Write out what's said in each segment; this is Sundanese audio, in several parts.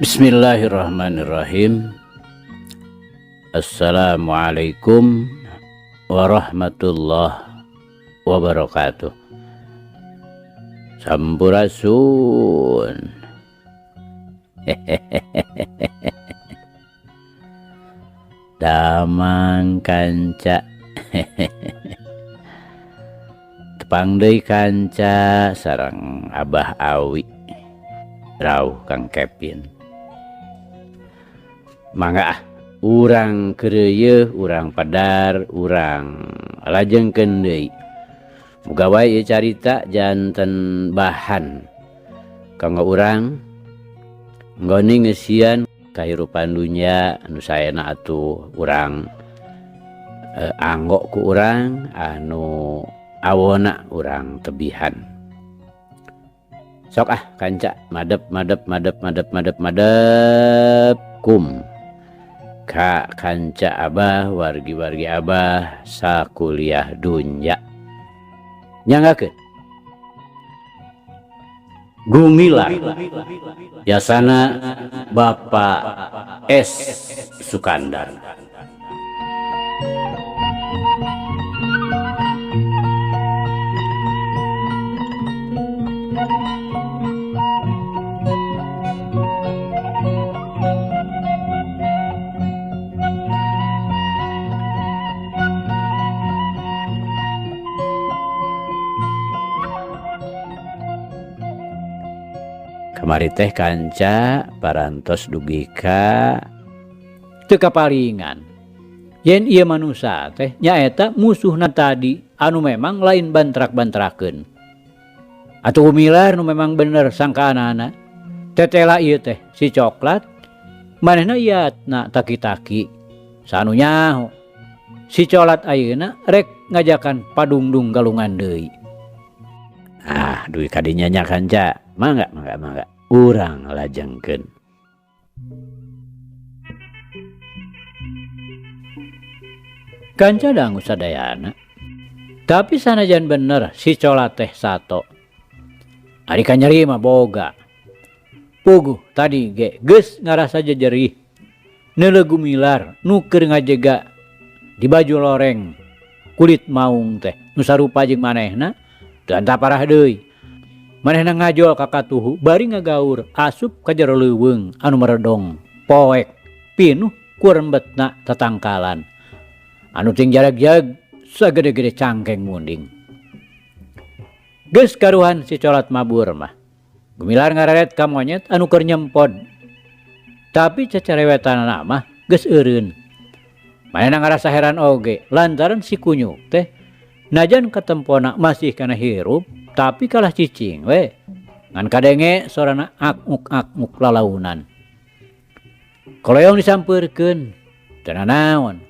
Bismillahirrahmanirrahim. Assalamualaikum warahmatullahi wabarakatuh. Sampurasun. Damang kanca. Tepang deui kanca sareng Abah Awi. Rauh Kang Kevin. Mangga ah, urang keureuyeun, urang padar, urang lajengkeun deui. Muga wae ieu carita janten bahan kanggo urang nggoni ngeusian kahirupan dunya anu saena atuh urang anggo ku urang anu awona urang tebihan. Sok ah kanca madep madep madep madep madep madep kum ka kanca abah wargi-wargi abah sakuliah dunya. Nyanggakeun Gumilar yasana Bapak S Sukandar. Kamari teh kanca parantos dugi ka teu kapalingan. Yen ieu manusa teh nyaeta musuhna tadi anu memang lain bantrak-bantrakeun. Atuh Gumilar nu memang bener sangkaanana. Tetela ieu teh si coklat manehna iatna taki-taki. Sanu nyaho si colat ayeuna rek ngajakan padungdung galungan deui. Ah, duit kadinya nya kanca. Mangga, mangga, mangga. Urang lajengkeun. Kanca dangu sadayana. Tapi sanajan bener si colat teh sato. Ari kanyeri mah boga. Puguh tadi ge geus ngarasa jejerih. Neuleuh Gumilar nu keur ngajega di baju loreng kulit maung teh nu sarupa jeung manehna teu anta parah deui. Manehna ngajol ka katuhu bari ngagaur asup ka jero leuweung anu meredong poek pinuh ku rembetna tatangkalan anu ting jarag-jag sagede-gede cangkeng munding. Geus karuhan si colat mabur mah. Gumilar ngareret ka monyet anu keur nyempod. Tapi cecerewetanana mah geus eureun. Manehna ngarasa heran oge lantaran si kunyuk teh najan katempona masih kana hirup tapi kalah cicing we. Ngan kadenge sorana akmuk-akmuk lalaunan. Koloyong disampeurkeun teu nanaon.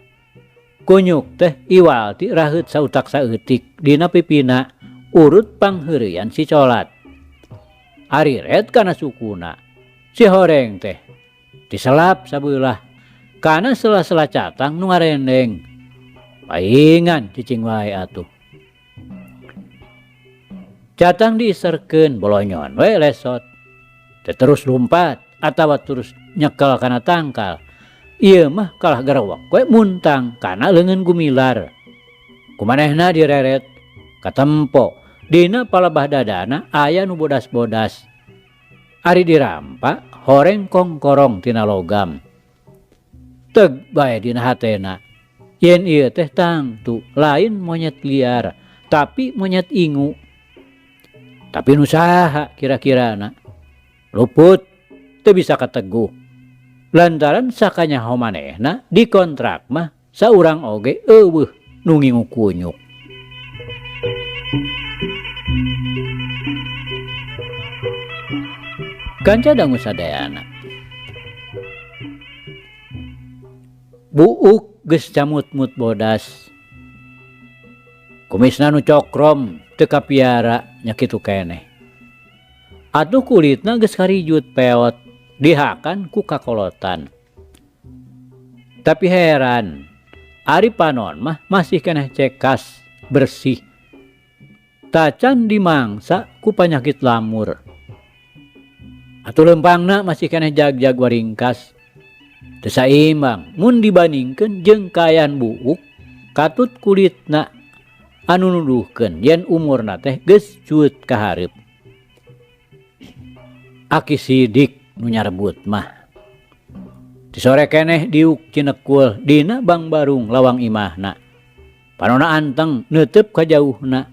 Kunyuk teh iwal ti raheut sautak saeutik dina pipina urut pangheureuyan si colat. Ari ret kana sukuna si horeng teh diselap sabeulah kana sela-sela catang nu ngarendeng. Paingan cicing wae atuh. Catang diiserkeun bolonyon we lesot. Teh terus lumpat atawa terus nyekel kana tangkal. Ieu mah kalah garewek we muntang kana leungeun Gumilar. Kumanehna direret katempo dina palebah dadana aya nu bodas-bodas. Ari dirampa horeng kongkorong tina logam. Teg bae dina hatena. Yen ieu teh tangtu lain monyet liar tapi monyet ingu. Tapi nu saha kira-kirana luput teu bisa kateguh. Lantaran sakanyaho manehna dikontrak mah saurang oge eueuh nu ngingu kunyuk. Kanca dangu sadayana. Buuk geus camut-mut bodas. Kumisna nu cokrom teu kapiara nya kitu keneh. Atuh kulitna geus karijut peot dihakan ku kakolotan. Tapi heran, ari panon mah masih keneh cekas bersih. Tacan dimangsa ku panyakit lamur. Atuh leumpangna masih keneh jag-jag waringkas. Teu saimbang mun dibandingkeun jeung kaayaan buuk katut kulitna anu nuduhkeun yen umurna teh geus cueut ka hareup. Aki Sidik nu nyarebut mah. Ti sore keneh diuk cinekul dina bangbarung lawang imahna. Panona anteng neuteub ka jauhna.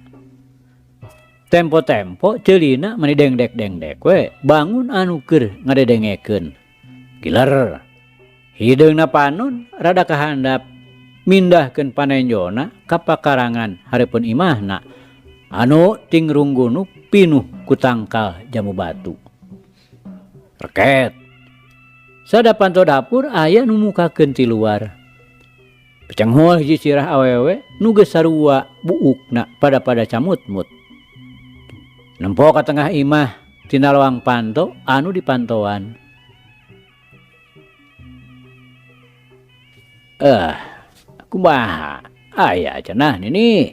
Tempo-tempo ceulina mani dengdek-dengdek we bangun anu keur ngadedengekeun. Giler. Hideungna panon rada kahandap mindahkeun panenjona ka pakarangan hareupeun imahna anu tingrunggunuk pinuh ku tangkal jamu batu. Reket. Sada panto dapur aya nu mukakeun ti luar. Pecenghul hiji sirah awewe nu geus sarua buukna pada-pada camutmut. Nempo ka tengah imah tina lawang panto anu dipantoan. Kumaha aya cenah nini?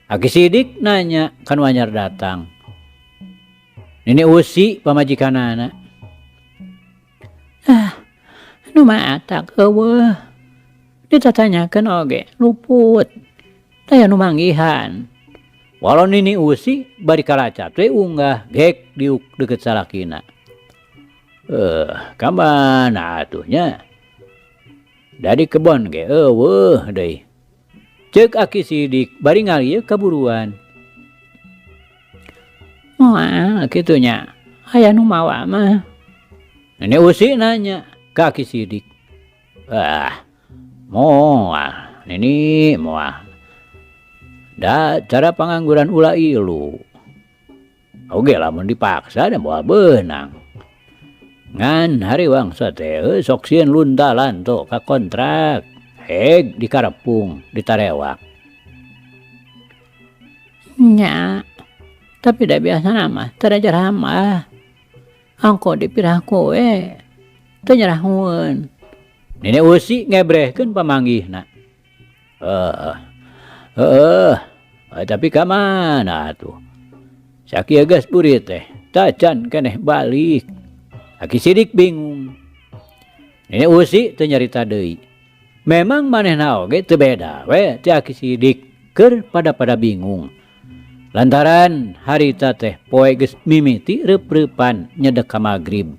Aki Sidik nanya ka nu anyar datang. Nini Usi pamajikanana. Ah, nu matak eueuh. Ditatanyakeun oge luput. Taya nu manggihan. Walau Nini Usi bari kalacat we unggah gek diuk deukeut salakina. Ka mana atuh nya? Da di kebon ge eueuh deui. Ceuk Aki Sidik bari ngalieu kaburuan. Moal kitu nya, aya nu mawa mah. Nini Usi nanya ka Aki Sidik. Ah, moal Nini moal. Da cara pangangguran ulah ilu. Oge lamun dipaksa da moal beunang. Ngan hariwang teh sok sieun luntalan to ka kontrak. Heg dikarepung ditarewak. Nya, tapi da biasana mah teu jaramah. Angko dipirahku we teu nyarahueun. Nini Usi ngebrehkeun pamanggihna. Heeh, tapi ka mana atuh? Sakieu geus burit teh tacan keneh balik. Aki Sidik bingung. Nini Usi teu nyarita deui. Memang manehna oge teu beda we ti Aki Sidik keur pada-pada bingung. Lantaran harita teh poe geus mimiti reup-reupan nyedek ka magrib.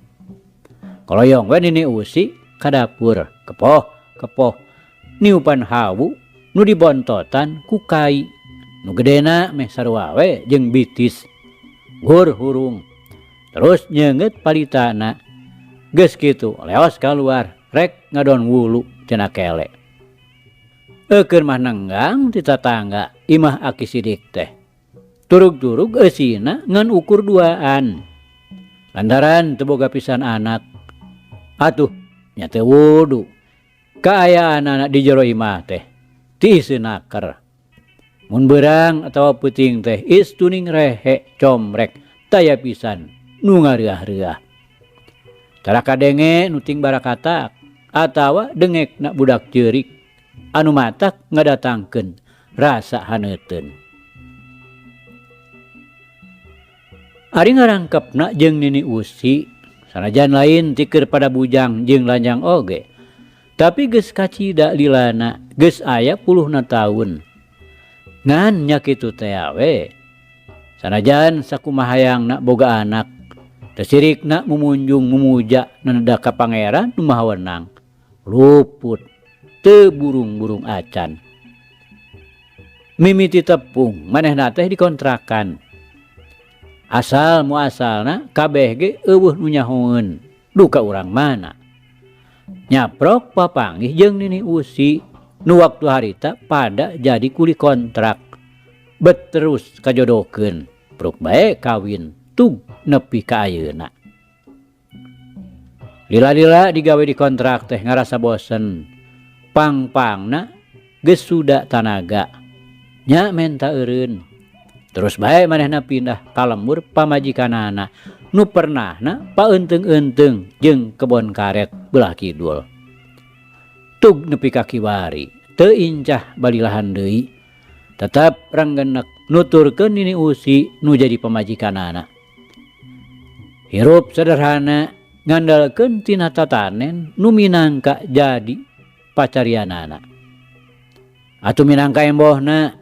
Koloyong we Nini Usi ka dapur, kepoh kepoh niupan hawu nu dibontotan ku kai. Nu gedena meh sarua we jeung bitis. Gur hurung. Terus nyeungeut palitana. Geus kitu leos kaluar rek ngadon wulu tina kele. Eukeun mah nenggang ti tatangga imah Aki Sidik teh. Turug-turug eusina ngan ukur duaan. Lantaran teu boga pisan anak. Atuh nya teu wudu. Kaayaanana di jero imah teh tiiseun naker. Mun beurang atawa peuting teh istuning rehe comrek taya pisan nu ngareah-reah. Tara kadenge nu ting barakatak atawa dengekna budak ceurik anu matak ngadatangkeun rasa haneuteun. Ari ngarangkepna jeung Nini Usi sanajan lain tikeur pada bujang jeung lanjang oge. Tapi geus kacida lilana geus aya puluhna taun. Ngan nya kitu teh we. Sanajan sakumahayangna boga anak, teu sirikna mumunjung mumuja neneda ka pangeran nu maha wenang. Luput teu burung-burung acan. Mimiti tepung manehna teh dikontrakan. Asal muasalna kabeh ge eueuh nu nyahoeun duka urang mana. Nyaprok papanggih jeung Nini Usi nu waktu harita pada jadi kuli kontrak. Bet terus kajodokeun, pruk bae kawin tug nepi ka ayeuna. Lila-lila digawe di kontrak teh ngarasa bosen. Pang-pangna geus suda tanaga. Nya menta eureun. Terus bae manehna pindah ka lembur pamajikanana nu pernahna paeunteung-eunteung jeung kebon karet belah kidul. Tug nepi ka kiwari teu incah balilahan deui. Tetep renggenek nuturkeun Nini Usi nu jadi pamajikanana. Hirup sederhana ngandalkeun tina tatanen nu minangka jadi pacarianana. Atuh minangka embohna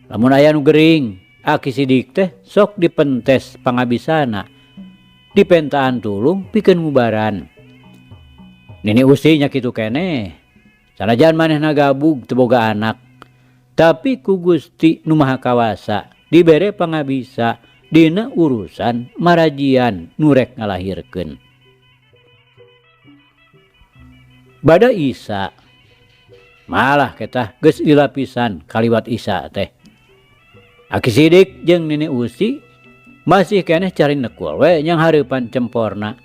lamun aya nu gering Aki Sidik teh sok dipentes pangabisana dipentaan tulung pikeun ngubaran. Nini Usi nya kitu keneh sanajan manehna gabug teu boga anak tapi ku Gusti Nu Maha Kawasa dibere pangabisa dina urusan marajian nu rek ngalahirkeun. Bada Isa malah ketah geus lila pisan kaliwat Isa teh. Aki Sidik jeung Nini Usi masih keneh cari nekul we nyanghareupan cemporna.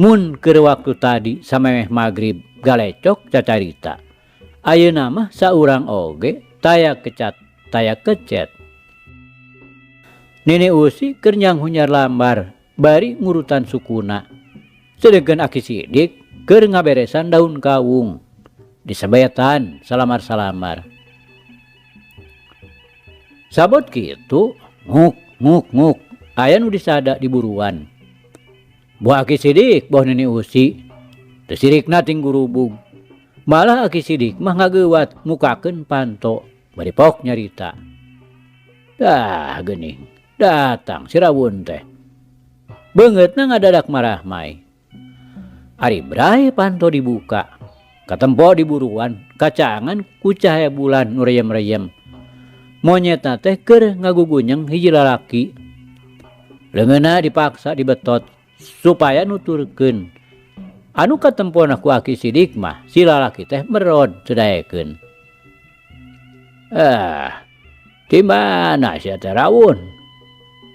Mun keur waktu tadi samemeh magrib galecok cacarita. Ayeuna mah saurang oge taya kecat taya kecet. Nini Usi keur nyanghunyar lambar bari ngurutan sukuna. Sedengkeun Aki Sidik keur ngaberesan daun kawung disebetan salamar-salamar. Sabot kitu nguk nguk nguk aya nu disada di buruan. Boh Aki Sidik boh Nini Usi teu sirikna ting gurubug. Malah Aki Sidik mah ngageuwat mukakeun panto bari pok nyarita. Dah geuning datang si Rawun teh. Beungeutna ngadadak marahmai. Ari bray panto dibuka. Katempo di buruan kacaangan ku cahaya bulan nu reyem-reyem. Monyetna teh keur ngagugunyeng hiji lalaki. Leungeunna dipaksa dibetot supaya nuturkeun. Anu katempona ku Aki Sidik mah si lalaki teh merod teu daekeun. Ah, di mana sia teh Rawun?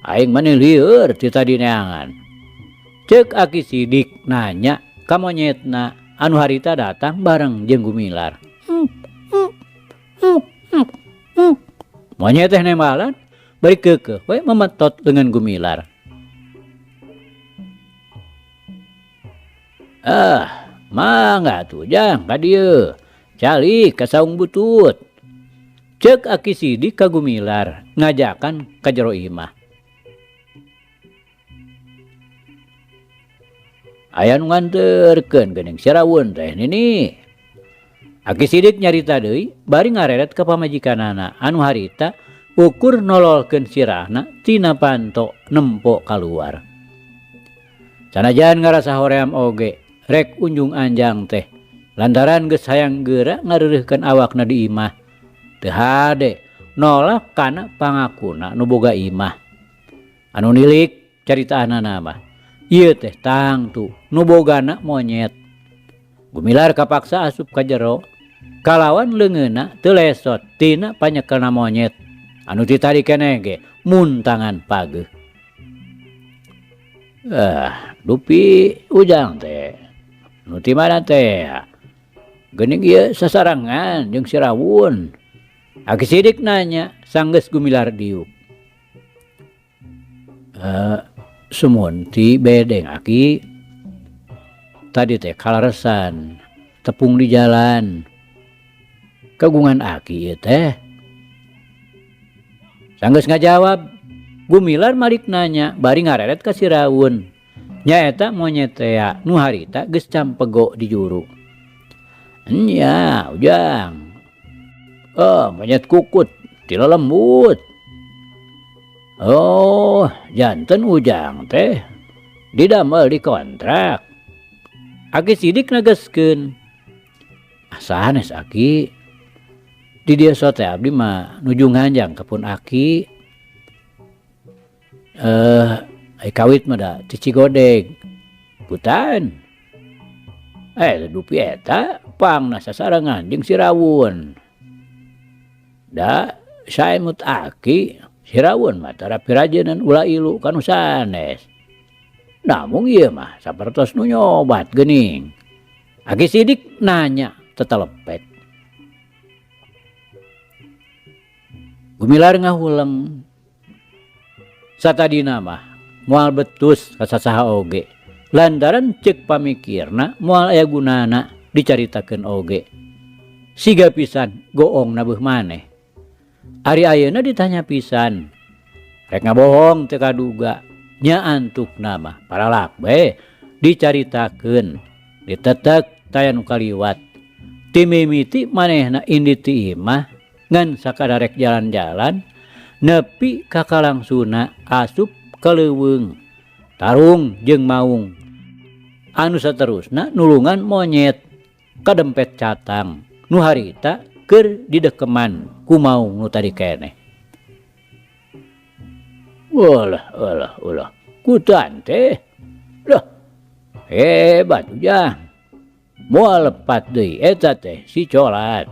Aing mah lieur ti tadi neangan. Ceuk Aki Sidik nanya ka monyetna anu harita datang bareng jeung Gumilar. Monyet teh nembalan bari keukeuh we memetot leungeun Gumilar. Ah, mangga atuh jang ka dieu. Calik ka saung butut. Ceuk Aki Sidik ka Gumilar ngajakan ka jero imah. Aya nu nganterkeun geuning si Rawun teh nini. Aki Sidik nyarita deui bari ngareret ka pamajikanana anu harita ukur nololkeun sirahna tina panto nempo kaluar. Sanajan ngarasa hoream oge rek unjung anjang teh lantaran geus hayang geura ngareureuhkeun awakna di imah. Teu hade nolak kana pangakuna nu boga imah. Anu nilik caritaanana mah ieu teh tangtu nu bogana monyet. Gumilar kapaksa asup ka jero kalawan leungeunna teu lesot tina panyekelna monyet anu ti tadi keneh ge muntangan pageuh. Ah, dupi ujang teh nu ti mana teh? Geuning ieu sasarangan jeung si Rawun. Aki Sidik nanya sanggeus Gumilar diuk. Sumun ti bedeng aki. Tadi teh kalaresan tepung di jalan. Kagungan aki ieu teh. Sanggeus ngajawab Gumilar malik nanya bari ngareret ka si Rawun. Nyaeta monyet tea nu harita geus campego di juru. Nya ujang. Oh, monyet kukut ti lelembut. Oh, janten ujang teh didamel di kontrak. Aki Sidik negeskeun. Ah, sanes aki. Di dieu sote abdi mah nuju nganjang ka pun aki. Ai kawit mah da ti Cigodeg. Putan. Dupi eta pangna sasarengan jeung si Rawun. Da saemut aki si Rawun mah tara pirajeunan ulah ilu ka nu sanes. Namung ieu mah sapertos nu nyobat geuning. Aki Sidik nanya tetelepek. Gumilar ngahuleng. Satadina mah moal betus ka sasaha oge. Lantaran ceuk pamikirna moal aya gunana dicaritakeun oge. Siga pisan goong nabeuh maneh. Ari ayeuna ditanya pisan. Rek ngabohong teu kaduga. Nya antukna mah paralak bae dicaritakeun ditetek taya nu kaliwat. Ti mimiti manehna indit ti imah ngan sakadarek jalan-jalan nepi ka kalangsuna asup ka leuweung tarung jeung maung anu saterusna nulungan monyet kadempet catang nu harita keur didekeman ku maung nu tadi keneh. Ulah ulah ulah kutan teh. Lah hebat ujang. Moal lepat deui eta teh si colat.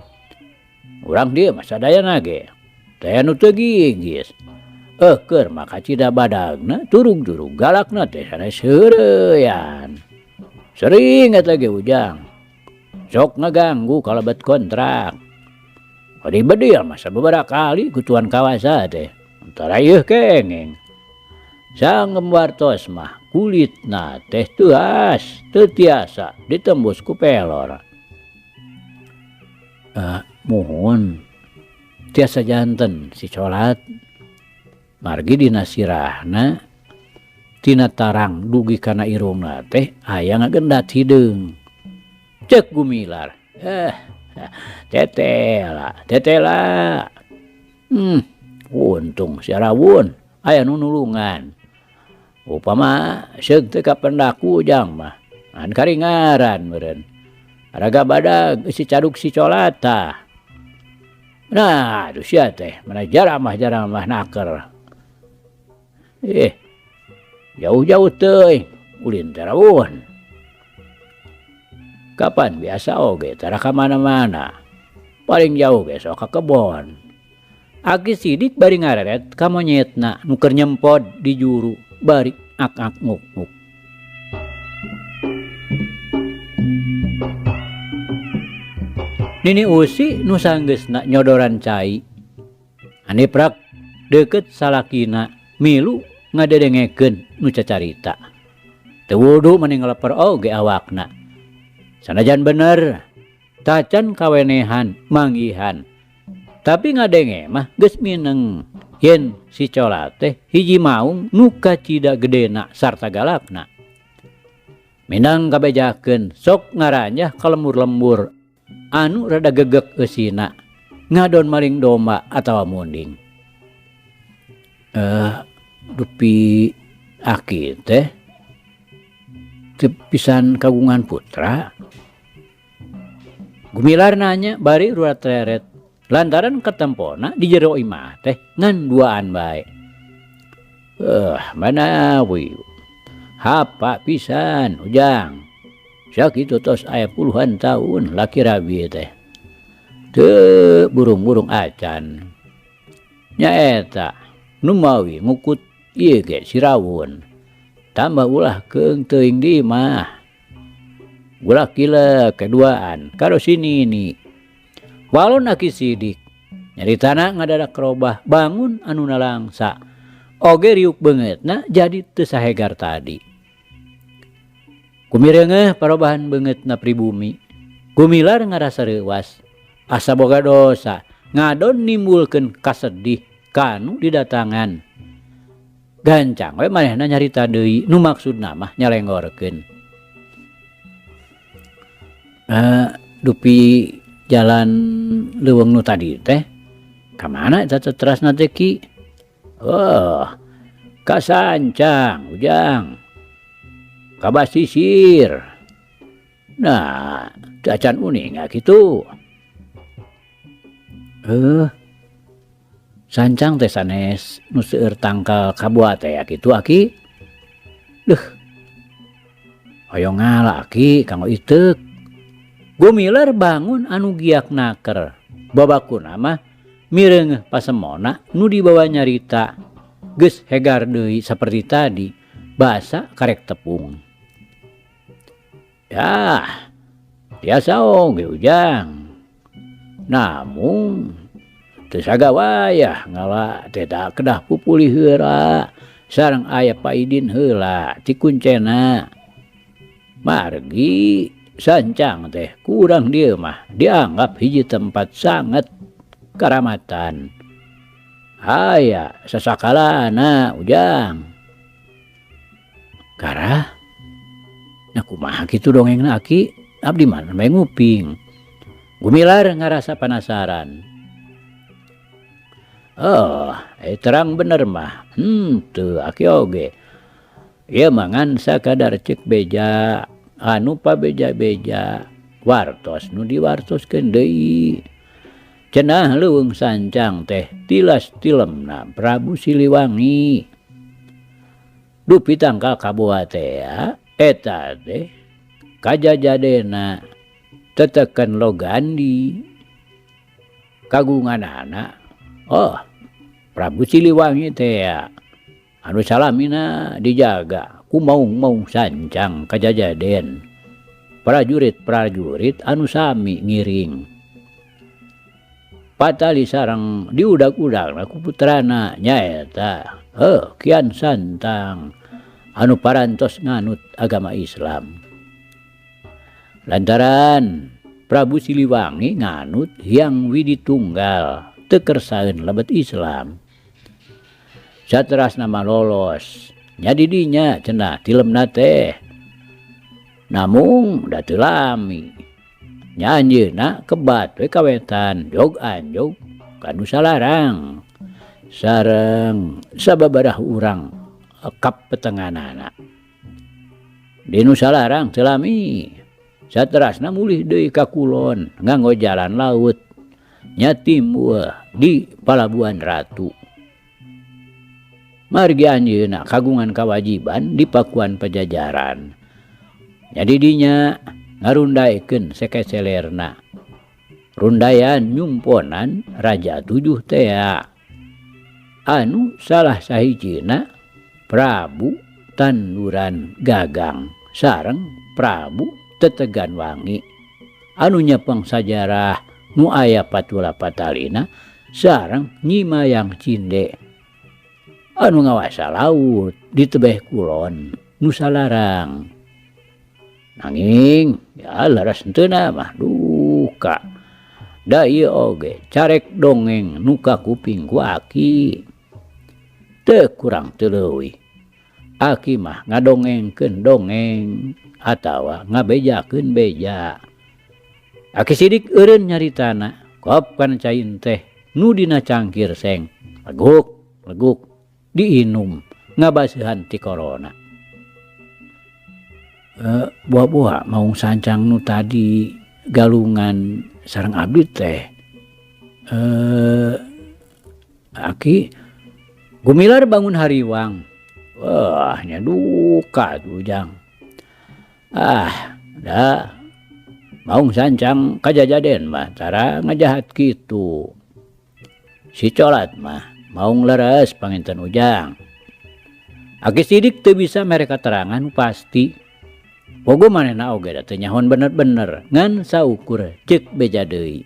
Urang dieu mah sadayana ge. Teh nu teu gigis. Eukeun mah kacida badagna turug-turug galakna teh sanes heureuyan. Sering eta ge ujang. Sok ngaganggu kalebet kontrak. Adi bedil mah sababaraha kali ku tuan kawasa teh. Antara ieu kengeng. Sangem wartos mah kulitna teh teuas, teu tiasa ditembus ku pelor. Muhun tiasa janten si colat margi dina sirahna tina tarang dugi kana irungna teh aya ngagendat hideung. Cek Gumilar. Tetela, tetela. Untung si Rawun aya nu nulungan. Upama seug teu kapendak ujang mah ngan karingaran meureun. Raga badag eusi caduk si colat tah. Nah, aduh sia teh mana jaramah-jaramah naker. Jauh-jauh teuing ulin teh rawun. Kapan biasa oge tara ka mana-mana. Paling jauh ge sok ka kebon. Aki Sidik bari ngareret ka monyetna nu keur nyempod di juru bari ak-ak nguk-nguk. Nini Usi nu sanggeusna nyodoran cai. Aniprak deukeut salakina milu ngadedengekeun nu cacarita. Teu wudu mani ngaleper oge awakna. Sanajan bener tacan kawenehan manggihan. Tapi ngadenge mah geus mineng yen si colat teh hiji maung nu kacida gedena sarta galakna. Minang kabejakeun sok ngaranjah ka lembur-lembur anu rada gegek eusina ngadon maling domba atawa munding. Dupi aki teh teu pisan kagungan putra. Gumilar nanya bari rurat reret lantaran ketempona di jero imah teh ngan duaan bae. Manawi hapa pisan ujang. Sakitu tos aya puluhan tahun laki rabi teh. Teu burung-burung acan. Nyaeta nu mawi ngukut ieu ge si Rawun. Tambah ulah keung teuing di imah. Ulah kila keduaan karo si Nini. Walon Aki Sidik nyaritana ngadadak robah bangun anu nalangsa. Oge riuk beungeutna jadi teu sahegar tadi. Kumireungeuh parobahan beungeutna pribumi. Gumilar ngarasa reuwas. Asa boga dosa ngadon nimbulkeun kasedih kanu didatangan. Gancang we manehna nyarita deui nu maksudna mah nyalenggorkeun. Dupi jalan leuweung nu tadi teh ka mana eta teterasna teh ki? Oh, ka Sancang ujang. Ka Basisir. Nah, teu acan uning kitu. Sancang teh sanes nu seueur tangkal kabua teh kitu aki. Deuh. Hoyong ngala aki kanggo iteuk. Gumilar bangun anu giak naker. Babakuna mah mireungeuh pasemona nu dibawa nyarita geus hegar deui saperti tadi basa karek tepung. Yah, tiasa oge ujang. Namun teu sagawayah ngala teh da kedah pupulih heula sareng aya paidin heula ti kuncena. Margi Sancang teh kurang dieu mah dianggap hiji tempat sangat karamatan. Aya sasakalana ujang. Garah nya kumaha kitu dongengna aki abdi mah bae nguping. Gumilar ngarasa panasaran. Oh, terang bener mah henteu aki oge. Ieu mah ngan sakadar ceuk beja anu pabeja-beja wartos nu diwartoskeun deui. Cenah leuweung sancang teh tilas tilemna Prabu Siliwangi. Dupi tangkal kaboa tea eta teh kajajadena teteken Logandi kagunganana oh Prabu Siliwangi tea anu salamina dijaga ku maung-maung sancang kajajaden prajurit-prajurit anu sami ngiring. Patali sareng diudag-udagna ku putrana nyaeta heuh Kian Santang anu parantos nganut agama Islam. Lantaran Prabu Siliwangi nganut Hyang Widi Tunggal teu kersaeun lebet Islam. Saterasna mah lolos nya di dinya cenah tilemna teh. Namung da teu lami. Nya anjeunna kebat we kawetan jog anjog ka nu salarang sareng sababaraha urang kap petenganana. Di nu salarang teu lami saterasna mulih deui ka kulon nganggo jalan laut nya timbul di Palabuhan Ratu. Margi anjeunna kagungan kawajiban di Pakuan Pajajaran. Nya di dinya ngarundaikeun sekeselerna. Rundayan nyumponan Raja Tujuh tea. Anu salah sahijina Prabu Tanduran Gagang sareng Prabu Tetegan Wangi. Anu nyepeng sajarah nu aya patula patalina sareng Nyi Mayang Cinde. Anu ngawasa laut di tebeh kulon nu salarang. Nanging ya leres henteu mah duka. Da ieu oge carek dongeng nu kakuping ku aki. Teu kurang teu leuwih. Aki mah ngadongengkeun dongeng atawa ngabejakeun beja. Aki Sidik eureun nyaritana kop kana cai teh nu dina cangkir seng. Leguk, leguk diinum ngabaseuhan ti korona. Buah-buah maung sancang nu tadi galungan sareng abdi teh. Aki Gumilar bangun hariwang. Wah, nya duka tuh Ujang. Ah, da maung sancang kajajaden mah tara ngajahat kitu. Si Colat mah maung leres panginten Ujang. Aki Sidik teu bisa mere katerangan pasti. Pogo manehna oge da teu nyahoan bener-bener ngan saukur ceuk beja deui.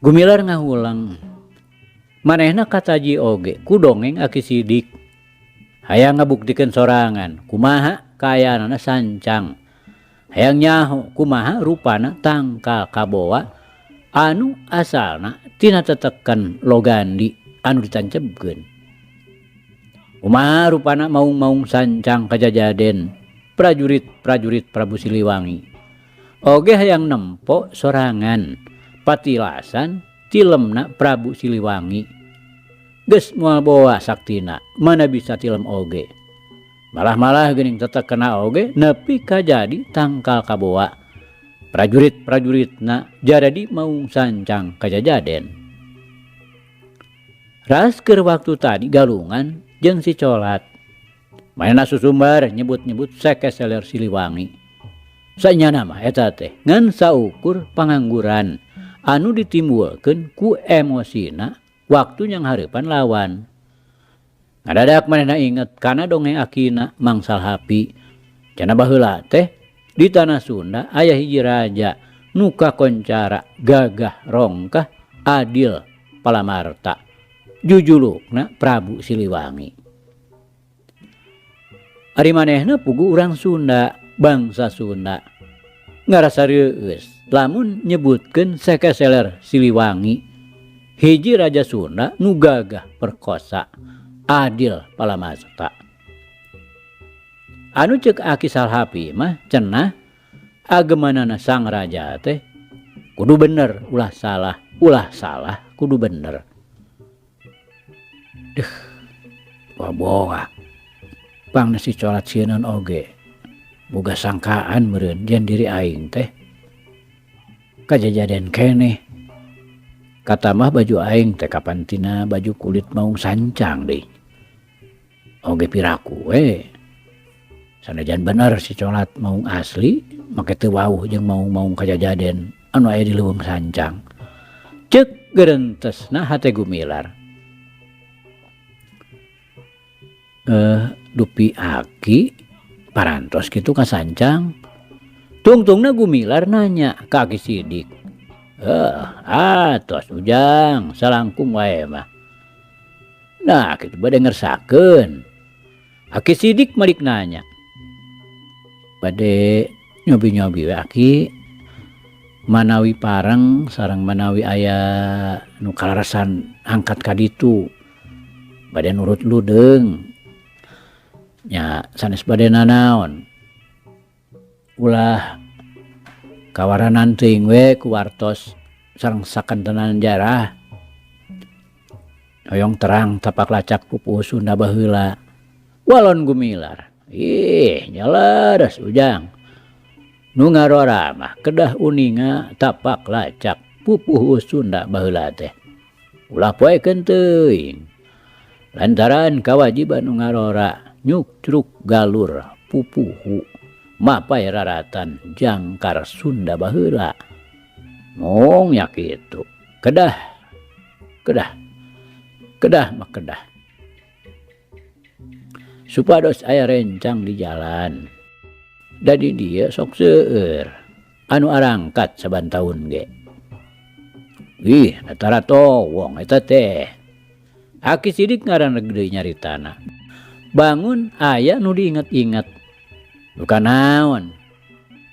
Gumilar ngahulang. Manehna kataji oge ku dongeng Aki Sidik. Hayang ngabuktikeun sorangan kumaha kaayaanana sancang. Hayang nyaho kumaha rupana tangkal kaboa anu asalna tina teteken Logandi anu ditancebkeun. Kumaha rupana maung-maung sancang kajajaden prajurit-prajurit Prabu Siliwangi. Oge hayang nempo sorangan patilasan tilemna Prabu Siliwangi. Geus moal boa saktina, mana bisa tilem oge. Malah-malah geuning tetekena oge nepi ka jadi tangkal kaboa. Prajurit-prajuritna jaradi maung sancang kajajaden. Ras keur waktu tadi galungan jeung si Colat. Manehna susumbar nyebut-nyebut sekeseler Siliwangi. Sanyana mah eta teh ngan saukur pangangguran anu ditimbulkeun ku emosina waktu nyanghareupan lawan. Ngadadak manehna inget kana dongeng akina Mang Salhapi. Cenah baheula teh di tanah Sunda aya hiji raja nu kakoncara gagah rongkah adil palamarta. Jujulukna Prabu Siliwangi. Ari manehna pugu urang Sunda, bangsa Sunda. Ngarasa reueus lamun nyebutkeun sekeseler Siliwangi, hiji raja Sunda nu gagah perkosa, adil palamarta. Anu ceuk Aki Salhapi mah cenah agemanana sang raja teh kudu bener ulah salah, ulah salah kudu bener. Deuh, boboa. Pangna si colat sieun oge. Boga sangkaan meureun yen diri aing teh kajajaden keneh. Katamah baju aing teh kapan tina baju kulit maung sancang deui. Oge piraku we. Sanajan bener si colat maung asli make teu wauh jeung maung-maung kajajaden anu aya di leuweung sancang. Ceuk gerentesna hate Gumilar. Dupi aki parantos kitu ka sancang. Tungtungna Gumilar nanya ka Aki Sidik. Atos ujang salangkung wae mah. Nah kitu bade ngersakeun. Aki Sidik malik nanya. Bade nyobi-nyobi we aki manawi pareng sareng manawi aya nu kaleresan angkat ka ditu. Bade nurut ludeung. Nya sanes bade nanaon. Ulah kawaranan teuing we ku wartos sareng sakentenan jarah. Hoyong terang tapak lacak pupuhu Sunda baheula. Walon Gumilar. Ih, nyaleres ujang. Nu ngarora mah kedah uninga tapak lacak pupuhu Sunda baheula teh. Ulah poekeun teuing. Lantaran kawajiban nu ngarora nyukcruk galur pupuhu mapay raratan jangkar Sunda baheula. Mung nya kitu. Kedah. Kedah. Kedah mah kedah. Supados aya rencang di jalan. Da di dieu sok seueur anu arangkat saban taun ge. Ih, tara towong eta teh. Aki Sidik ngaran reg deui nyaritana. Bangun aya nu diinget-inget. Bukan naon.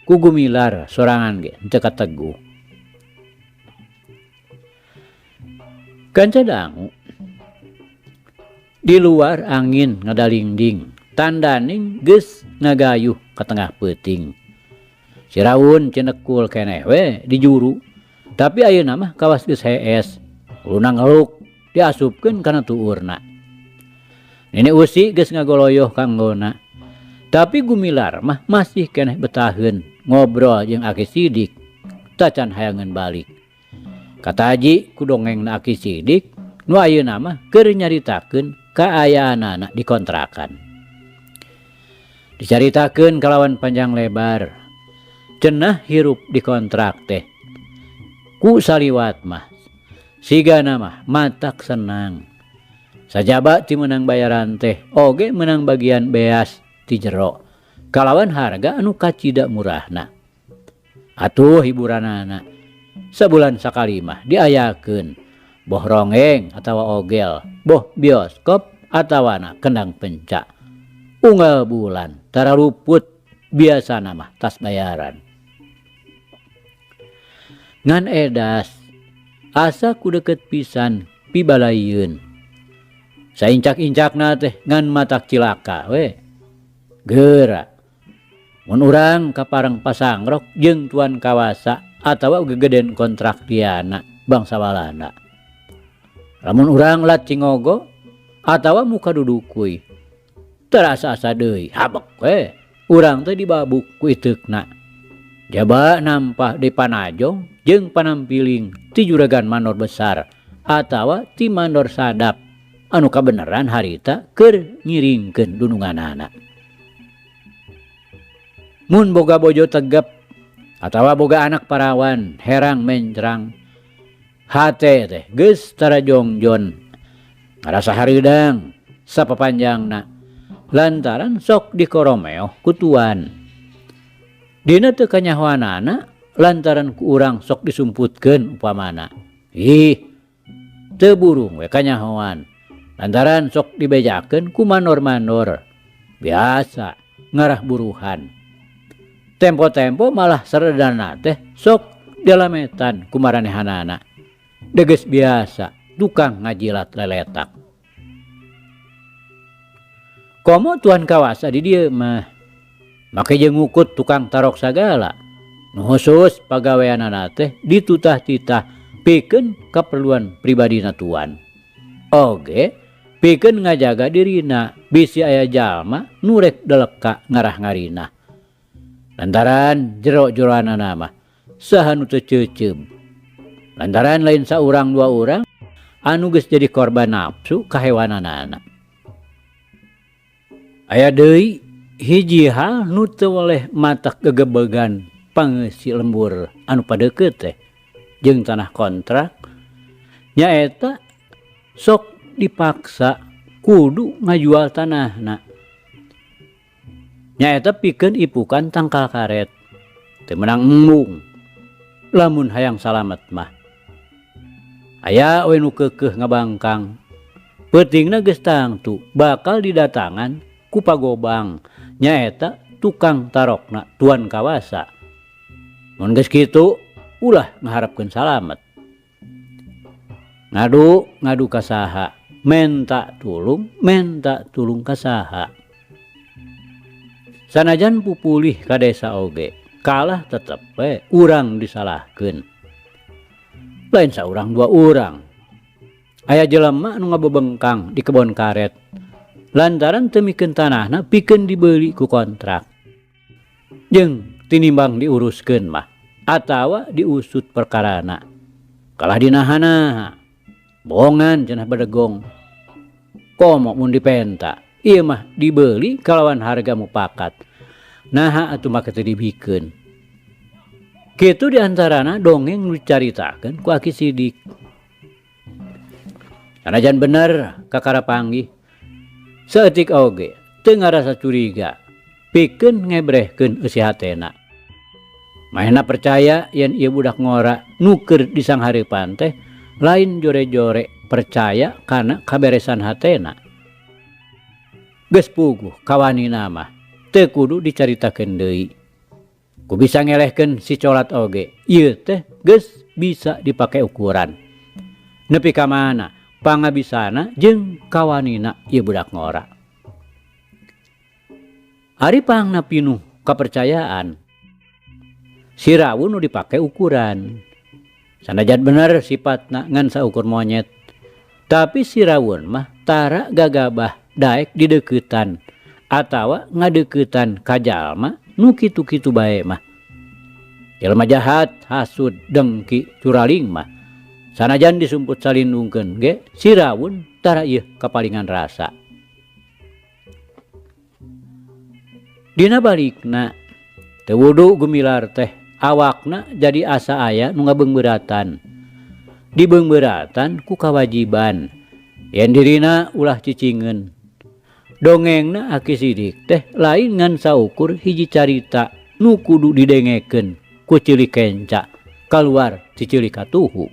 Ku Gumilar sorangan ge henteu kateguh. Kanca dangu. Di luar angin ngadalingding, tandaning geus ngagayuh ka tengah peuting. Siraun cenekul keneh we di juru, tapi ayeuna mah kawas geus hees. Uluna ngeluk diasupkeun kana tuurna. Nini Usi geus ngagoloyoh kanggona. Tapi Gumilar mah masih keneh betaheun ngobrol jeung Aki Sidik, tacan hayangeun balik. Kataji ku dongengna Aki Sidik nu ayeuna mah keur nyaritakeun kaayaanana di kontrakan. Dicaritakeun kalawan panjang lebar. Cenah hirup di kontrak teh. Ku saliwat mah sigana mah matak senang. Sajaba ti meunang bayaran teh oge meunang bagian beas ti jero. Kalawan harga anu kacida murahna. Atuh hiburanana sabulan sakali mah diayakeun. Boh rongeng atawa ogel, boh bioskop atawana kendang penca. Unggal bulan tara luput biasana mah tas bayaran. Ngan edas asa ku deukeut pisan pibalaieun. Saincak-incakna teh ngan matak cilaka we. Geura. Mun urang kapareng pasangrok jeung tuan kawasa atawa gegeden kontrak diana bangsa Walanda. Lamun urang lat cingogo atawa muka dudukui terasa-asa deui habek we urang teh dibabuk ku iteukna. Jaba nampah di panajong jeung panampiling ti juragan mandor besar atawa ti mandor sadap anu kabeneran harita keur ngiringkeun dununganana. Mun boga bojo tegep atawa boga anak parawan herang mencrang hate teh geus tara jongjon ngarasa hareudang sapapanjangna lantaran sok dikoromeoh ku tuan. Dina teu kanyahoanana lantaran ku urang sok disumputkeun upamana. Ih, teu burung we kanyahoan lantaran sok dibejakeun ku mandor-mandor biasa ngarah buruhan. Tempo-tempo malah seredana teh sok dialametan ku maranehanana. Deges biasa tukang ngajilat leletak. Komo tuan kawasa di dieu mah Make jeung ngukut tukang tarok sagala. Nu khusus pagaweanana teh ditutah-titah pikeun kaperluan pribadina tuan. Oge pikeun ngajaga dirina bisi aya jalma nu rek deleka ngarah ngarina. Lantaran jero-jeroanana mah saha nu teu ceuceub. Lantaran lain saurang dua urang anu geus jadi korban nafsu kahewananana. Aya deui hiji hal nu teu weleh matak gegebegan pangeusi lembur anu padeukeut teh jeung tanah kontrak nyaeta sok dipaksa kudu ngajual tanahna. Nyaeta pikeun ipukan tangkal karet teu meunang embung lamun hayang salamet mah. Aya we nu keukeuh ngabangkang peutingna geus tangtu bakal didatangan ku pagobang nyaeta tukang tarokna tuan kawasa. Mun geus kitu ulah ngaharepkeun salamet. Ngadu ngadu ka saha, menta tulung ka saha. Sanajan pupulih ka desa oge, kalah tetep we urang disalahkeun. Lain saurang dua urang. Aya jelema nu ngabebengkang di kebon karet. Lantaran teu mikeun tanahna pikeun dibeuli ku kontrak. Jeung tinimbang diuruskeun mah atawa diusut perkarana. Kalah dinahana. Bohongan cenah bedegong. Komo mun dipenta. Ieu mah dibeli kalawan harga mupakat. Naha atuh make teu dibikeun. Kitu diantarana dongeng nu dicaritakeun ku Aki Sidik. Sanajan bener kakara panggih. Saeutik oge teu ngarasa curiga pikeun ngebrehkeun eusi hatena. Manehna percaya yen ieu budak ngora nu keur disanghareupan teh lain jore-jore percaya kana kaberesan hatena. Geus puguh kawanina mah teu kudu dicaritakeun deui. Ku bisa ngelehkeun si colat oge, ieu teh geus bisa dipake ukuran. Nepi ka mana pangabisana jeung kawanina ieu budak ngora. Ari pangna pinuh kapercayaan. Si rawun nu dipake ukuran. Sanajan bener sifatna ngan saukur monyet. Tapi si rawun mah tara gagabah daek dideuketan atawa ngadeuketan ka jalma nu kitu-kitu bae mah. Jelema jahat, hasud, dengki, curaling mah sanajan disumput salindungkeun ge si rawun tara ieu kapalingan rasa. Dina balikna teu wudu Gumilar teh awakna jadi asa aya nu ngabeungbeuratan. Dibeungbeuratan ku kawajiban yen dirina ulah cicingeun. Dongengna Aki Sidik teh lain ngan saukur hiji carita nu kudu didengekeun ku ceulik kenca kaluar ti ceulik katuhu.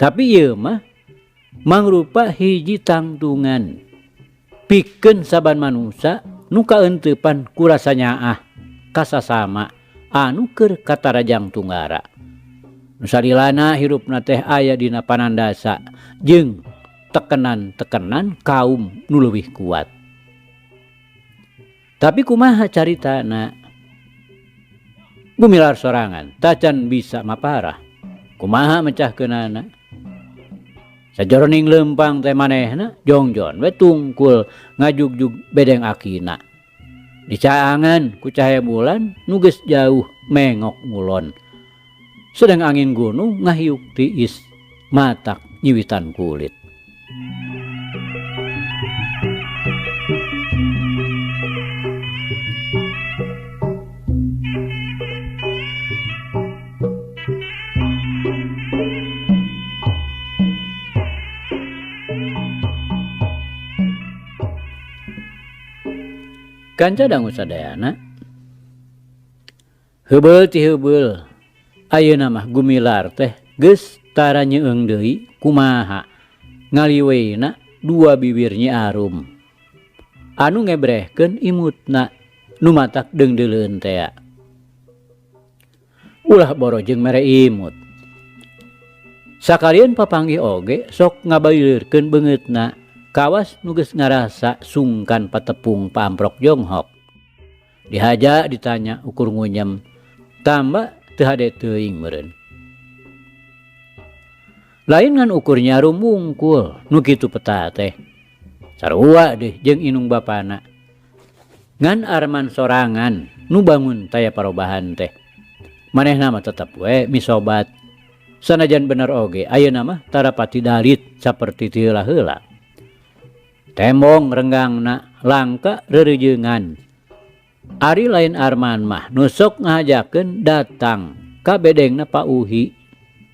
Tapi ieu mah mangrupa hiji tangtungan pikeun saban manusa nu kaeuntepan ku rasa nyaah kasasama anu keur katarajang tunggara. Nu salilana hirupna teh aya dina panandasa jeung tekenan-tekenan kaum nu leuwih kuat. Tapi kumaha caritana? Gumilar sorangan tacan bisa maparah. Kumaha mecahkeunana? Sajoroning leumpang teh manehna jongjon we tungkul ngajugjug bedeng akina. Dicaangan ku cahaya bulan nu geus jauh mengok ngulon. Sedang angin gunung ngahiuk tiis matak nyiwitan kulit. Kanca dangu sadayana heubeul ti heubeul ayeuna mah Gumilar teh geus tara nyeung deui kumaha ngaliweuna dua bibir Nyi Arum anu ngebrehkeun imutna nu matak deungdeuleun tea. Ulah boro jeung mere imut. Sakalieun papanggih oge sok ngabalileurkeun beungeutna kawas nu geus ngarasa sungkan patepung paamprok jonghok. Dihaja ditanya ukur ngunyem tamba teu hade teuing meureun. Lain ngan ukur Nyi Arum wungkul nu kitu peta teh. Sarua deh jeung indung bapana. Ngan Arman sorangan nu bangun taya parobahan teh. Manehna mah tetep we misobat. Sanajan bener oge ayeuna mah tara pati dalit saperti ti heula-heula. Tembong renggangna langka reureujeungan. Ari lain Arman mah nu sok ngahajakeun datang ka bedengna Pak Uhi.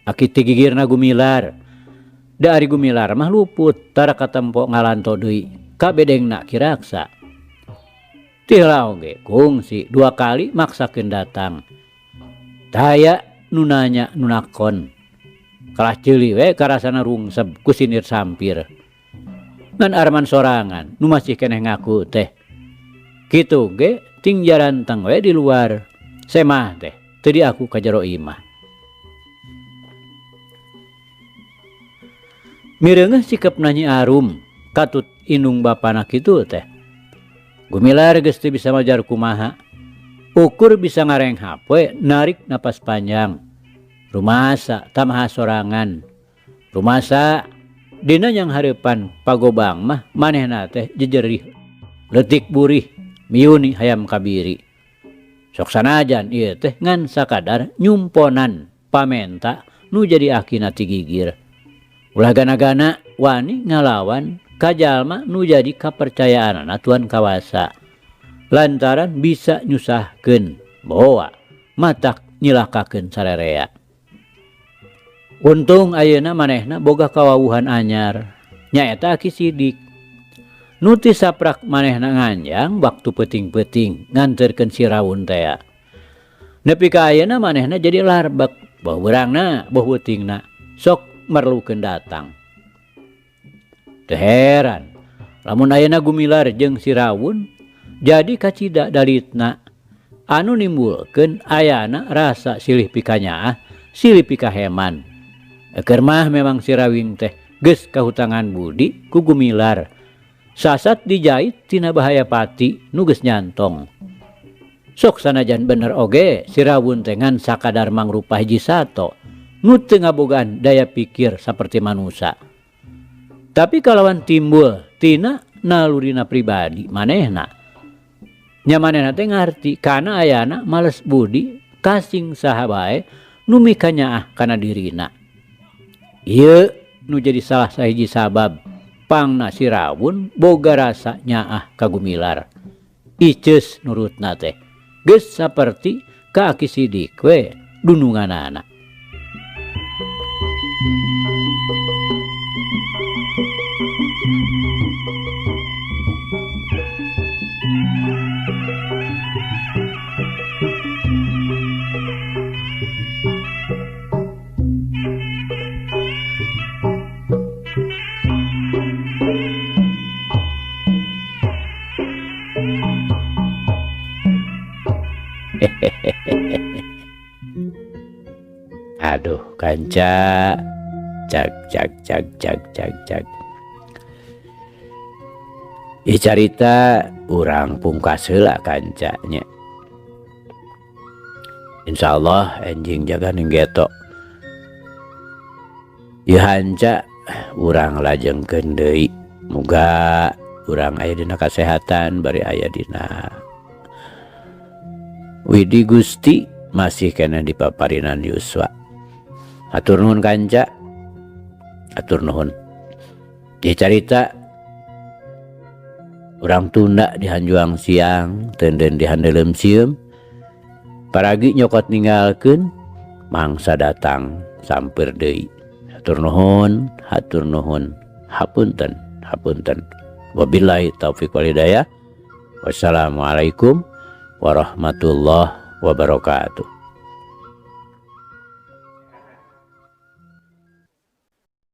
Aki ti gigirna Gumilar. Da ari Gumilar mah luput tara katempo ngalanto deui ka bedengna Ki Raksa. Ti heula oge kungsi dua kali maksakeun datang. Taya nu nanya nu nakon. Kalah ceuli we karasana rungsep ku sinir sampir. Ngan Arman sorangan nu masih keneh ngaku teh. Kitu ge ting jaranteng we di luar. Semah teh teu diaku ka jero imah. Mireungeuh sikepna Nyi Arum katut indung bapana kitu teh. Gumilar geus teu bisa majar kumaha. Ukur bisa ngarenghap we narik napas panjang. Rumasa tamaha sorangan. Rumasa dina yang hareupan pagobang mah manehna teh jejerih leutik burih miuni hayam kabiri. Sok sanajan ieu teh ngan sakadar nyumponan pamenta nu jadi akina ti gigir. Ulah gana-gana wani ngalawan ka jalma nu jadi kapercayaanana Tuan Kawasa. Lantaran bisa nyusahkeun boa matak nyilakakeun sarerea. Untung ayeuna manehna boga kawawuhan anyar nyaeta Aki Sidik. Nu ti saprak manehna nganjang waktu peuting-peuting nganterkeun si Rawun tea. Nepi ka ayeuna manehna jadi larbek boh beurangna boh peutingna sok merlukeun datang. Teu heran lamun ayeuna Gumilar jeung si Rawun jadi kacida dalitna anu nimbulkeun ayana rasa silih pikanyaah silih pikaheman. Eukeur mah memang si Rawing teh geus kahutangan budi ku Gumilar. Sasat dijait tina bahaya pati nu geus nyantong. Sok sanajan bener oge si Rawun teh ngan sakadar mangrupa hiji sato nu teu ngabogaan daya pikir saperti manusa. Tapi kalawan timbul tina nalurina pribadi manehna. Nya manehna teh ngarti kana ayana males budi kasing saha bae nu mikanyaah kana dirina. Ieu nu jadi salah sahiji sabab pangna si Rawun boga rasa nyaah ka Gumilar. Iceus nurutna teh geus saperti ka Aki Sidik we dununganana. Aduh kanca, cag cag cag cag cag cag. Ieu carita urang pungkas heula kancanya. Insyaallah enjing jaga ning geto. Ieu hanca urang lajengkeun deui. Muga urang aya dina kasehatan bari aya dina Widi Gusti masih kena di paparinan Yuswa. Hatur nuhun kanca, hatur nuhun. Ieu carita urang tunda di hanjuang siang, tenden di handeuleum sieum. Paragi nyokot ninggalkeun, mangsa datang sampeur deui. Hatur nuhun, hatur nuhun, hapunten, hapunten. Wabillahi taufik wal hidayah. Wassalamualaikum warahmatullahi wabarakatuh.